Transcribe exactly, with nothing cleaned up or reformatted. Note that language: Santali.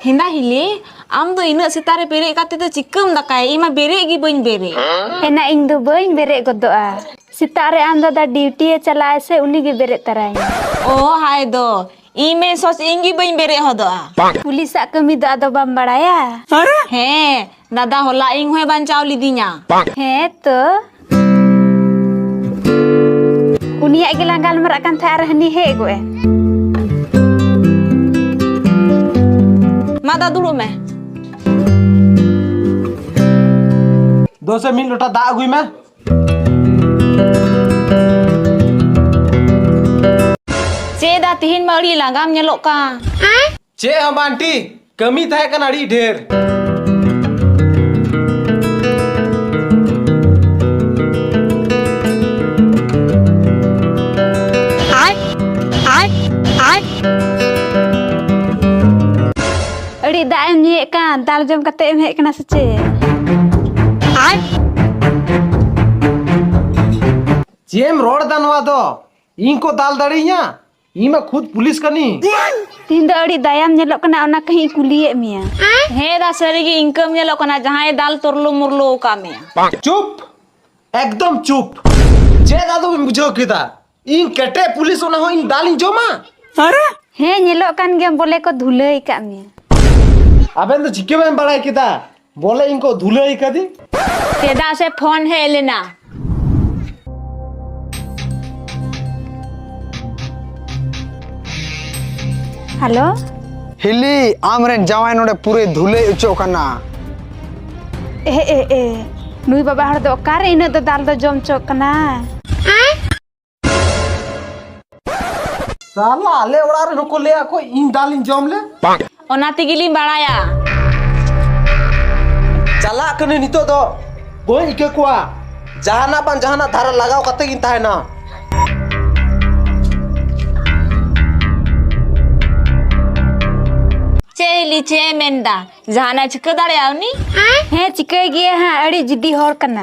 ᱦᱮᱸᱫᱟ ᱦᱤᱞᱤ, ᱟᱢ ᱫᱚ ᱤᱱᱟᱹᱜ ᱥᱮᱛᱟᱜ ᱨᱮ ᱵᱮᱨᱮᱫ ᱠᱟᱛᱮ ᱫᱚ ᱪᱤᱠᱟᱹᱢ ᱫᱟᱠᱟᱭᱟ? ᱤᱧ ᱢᱟ ᱵᱮᱨᱮᱫ ᱜᱮ ᱵᱟᱹᱧ ᱵᱮᱨᱮᱫ᱾ ᱮᱱᱟ, ᱤᱧ ᱫᱚ ᱵᱟᱹᱧ ᱵᱮᱨᱮᱫ ᱜᱚᱫᱚᱜᱼᱟ᱾ ᱥᱮᱛᱟᱜ ᱨᱮ ᱟᱢ ᱫᱟᱫᱟ ᱰᱤᱭᱩᱴᱤ ᱮ ᱪᱟᱞᱟᱜᱼᱟ ᱥᱮ, ᱩᱱᱤ ᱜᱮ ᱵᱮᱨᱮᱫ ᱛᱟᱨᱟᱭᱟ᱾ ᱚ, ᱦᱟᱭ ᱫᱚ, ᱤᱧ ᱢᱮ ᱥᱚᱪ ᱤᱧ ᱜᱮ ᱵᱟᱹᱧ ᱵᱮᱨᱮᱫ ᱦᱚᱫᱚᱜᱼᱟ᱾ ᱯᱩᱞᱤᱥᱟᱜ ᱠᱟᱹᱢᱤ ᱫᱚ ᱟᱫᱚ ᱵᱟᱢ ᱵᱟᱲᱟᱭᱟ? ᱦᱮᱸ, ᱫᱟᱫᱟ ᱦᱚᱞᱟ ᱤᱧ ᱦᱚᱸᱭ ᱵᱟᱧᱪᱟᱣ ᱞᱤᱫᱤᱧᱟ᱾ ᱦᱮᱸ ᱛᱚ᱾ ᱩᱱᱤᱭᱟᱜ ᱜᱮᱞᱟᱝ ᱜᱟᱞᱢᱟᱨᱟᱜ ᱠᱟᱱ ᱛᱟᱦᱮᱸᱫ ᱟᱨ ᱦᱟᱹᱱᱤ ᱦᱮᱡ ᱜᱚᱫ ᱮᱱ᱾ ᱢᱟ ᱫᱟ, ᱫᱩᱲᱩᱵ ᱢᱮ᱾ ᱫᱚᱥᱮ ᱢᱤᱫ ᱞᱚᱴᱟ ᱫᱟᱜ ᱟᱹᱜᱩᱭ ᱢᱮ᱾ ᱪᱮᱫ ᱫᱟ, ᱛᱤᱦᱤᱧ ᱢᱟ ᱟᱹᱰᱤ ᱞᱟᱸᱜᱟᱢ ᱧᱮᱞᱚᱜ ᱠᱟᱱ᱾ ᱪᱮᱫ ᱦᱚᱸ ᱵᱟᱝ ᱟᱱᱴᱤ, ᱠᱟᱹᱢᱤ ᱛᱟᱦᱮᱸ ᱠᱟᱱᱟ ᱟᱹᱰᱤ ᱰᱷᱮᱨ᱾ ᱟᱹᱰᱤ ᱫᱟᱜ ᱮᱢ ᱧᱩᱭᱮᱫ ᱠᱟᱱ, ᱫᱟᱞ ᱡᱚᱢ ᱠᱟᱛᱮ ᱮᱢ ᱦᱮᱡ ᱠᱟᱱᱟ ᱥᱮ ᱪᱮᱫ? ᱪᱮᱫ ᱮᱢ ᱨᱚᱲ ᱮᱫᱟ ᱱᱚᱣᱟ ᱫᱚ? ᱤᱧ ᱠᱚ ᱫᱟᱞ ᱫᱟᱲᱮᱭᱟᱹᱧᱟ? ᱤᱧ ᱢᱟ ᱠᱷᱩᱫ ᱯᱩᱞᱤᱥ ᱠᱟᱹᱱᱤᱧ᱾ ᱛᱤᱦᱤᱧ ᱫᱚ ᱟᱹᱰᱤ ᱫᱟᱭᱟᱢ ᱧᱮᱞᱚᱜ ᱠᱟᱱᱟ, ᱚᱱᱟ ᱠᱟᱹᱦᱤᱧ ᱠᱩᱞᱤᱭᱮᱫ ᱢᱮᱭᱟ᱾ ᱦᱮᱸ ᱫᱟ, ᱥᱟᱹᱨᱤᱜᱮ ᱤᱱᱠᱟᱹᱢ ᱧᱮᱞᱚᱜ ᱠᱟᱱᱟ, ᱡᱟᱦᱟᱸᱭ ᱫᱟᱞ ᱛᱚᱨᱞᱚ ᱢᱚᱨᱞᱚ ᱟᱠᱟᱫ ᱢᱮᱭᱟ᱾ ᱪᱩᱯ, ᱮᱠᱫᱚᱢ ᱪᱩᱯ᱾ ᱪᱮᱫ ᱟᱫᱚ ᱵᱤᱱ ᱵᱩᱡᱷᱟᱹᱣ ᱠᱮᱫᱟ? ᱤᱧ ᱠᱮᱴᱮᱡ ᱯᱩᱞᱤᱥ, ᱚᱱᱟ ᱦᱚᱸ ᱤᱧ ᱫᱟᱞ ᱤᱧ ᱡᱚᱢᱟ? ᱦᱮᱸ, ᱧᱮᱞᱚᱜ ᱠᱟᱱ ᱜᱮᱭᱟᱢ, ᱵᱚᱞᱮ ᱠᱚ ᱫᱷᱩᱞᱟᱹᱭ ᱟᱠᱟᱫ ᱢᱮᱭᱟ᱾ ᱟᱵᱮᱱ ᱫᱚ ᱪᱤᱠᱟᱹ ᱵᱮᱱ ᱵᱟᱲᱟᱭ ᱠᱮᱫᱟ? ᱵᱚᱞᱮ ᱤᱧ ᱠᱚ ᱫᱷᱩᱞᱟᱹᱭ ᱠᱟᱫᱤᱧ? ᱪᱮᱫᱟᱜ ᱥᱮ ᱯᱷᱳᱱ ᱦᱮᱡ ᱞᱮᱱᱟ᱾ ᱦᱮᱞᱳ? ᱦᱤᱞᱤ, ᱟᱢᱨᱮᱱ ᱡᱟᱶᱟᱭ ᱱᱚᱰᱮ ᱯᱩᱨᱟᱹᱭ ᱫᱷᱩᱞᱟᱹᱭ ᱚᱪᱚᱜ ᱠᱟᱱᱟ᱾ ᱮ, ᱮ, ᱮ, ᱱᱩᱭ ᱵᱟᱵᱟ ᱦᱚᱲ ᱫᱚ ᱚᱠᱟᱨᱮ ᱤᱱᱟᱹᱜ ᱫᱚ ᱫᱟᱞ ᱫᱚ ᱡᱚᱢ ᱚᱪᱚᱜ ᱠᱟᱱᱟ? ᱥᱟᱞᱟ, ᱟᱞᱮ ᱚᱲᱟᱜ ᱨᱮ ᱱᱩᱠᱩ ᱞᱟᱹᱭᱟ ᱠᱚ ᱤᱧ ᱫᱟᱞ ᱤᱧ ᱡᱚᱢ ᱞᱮ᱾ ᱚᱱᱟ ᱛᱮᱜᱮᱞᱤᱧ ᱵᱟᱲᱟᱭᱟ᱾ ᱪᱟᱞᱟᱜ ᱠᱟᱹᱱᱟᱹᱧ ᱱᱤᱛᱚᱜ ᱫᱚ᱾ ᱵᱟᱹᱧ ᱤᱠᱟᱹ ᱠᱚᱣᱟ᱾ ᱡᱟᱦᱟᱱᱟᱜ ᱵᱟᱝ ᱡᱟᱦᱟᱱᱟᱜ ᱫᱷᱟᱨᱟ ᱞᱟᱜᱟᱣ ᱠᱟᱛᱮ ᱜᱤᱧ ᱛᱟᱦᱮᱱᱟ᱾ ᱪᱮᱫ ᱦᱤᱞᱤ, ᱪᱮᱫ ᱮ ᱢᱮᱱᱫᱟ? ᱡᱟᱦᱟᱱᱟᱜ ᱪᱤᱠᱟᱹ ᱫᱟᱲᱮᱭᱟᱜᱼᱟ ᱩᱱᱤ? ᱦᱮᱸ, ᱪᱤᱠᱟᱹᱭ ᱜᱮᱭᱟ ᱦᱟᱸᱜ, ᱟᱹᱰᱤ ᱡᱤᱫᱤ ᱦᱚᱲ ᱠᱟᱱᱟ᱾